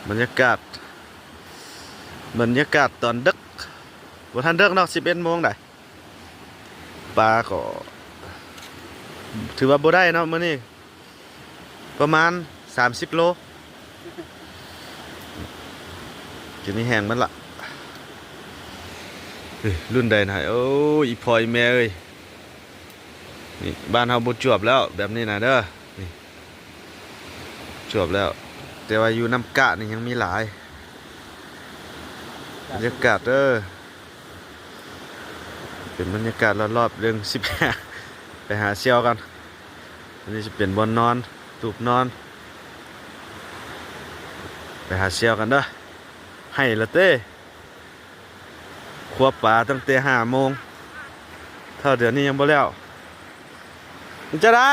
ບັນຍາກາດ ບັນຍາກາດຕອນດຶກ ບໍ່ທັນດຶກເນາະ ສິບເອັດໂມງໄດ໋. ປາກໍຖືວ່າບໍ່ໄດ້ເນາະມື້ນີ້ ປະມານສາມສິບໂລ ກິນໃຫ້ແຫ້ງມັນລະ. ເອີ ລຸ້ນໃດນະ ໂອ້ຍ ອີ່ພໍ່ອີ່ແມ່ເອີຍ ນີ້ ບ້ານເຮົາບໍ່ຈວບແລ້ວ ແບບນີ້ນະເດີ ນີ້ ຈວບແລ້ວ ແຕ່ວ່າຢູ່ນ້ຳກະນີ້ຍັງມີຫຼາຍ. ບັນຍາກາດເດີ ເປັນບັນຍາກາດລອບໆ ເລື່ອງສິບ ໄປຫາສ່ຽວກັນ. ອັນນີ້ຈະເປັນບ່ອນນອນ ຕູບນອນ ໄປຫາສ່ຽວກັນເດີ. ໄຫ້ລະເຕ້ ຄົວປາຕັ້ງແຕ່ຫ້າໂມງ ເທົ່າດຽວນີ້ຍັງບໍ່ແລ້ວ ມັນຈະໄດ້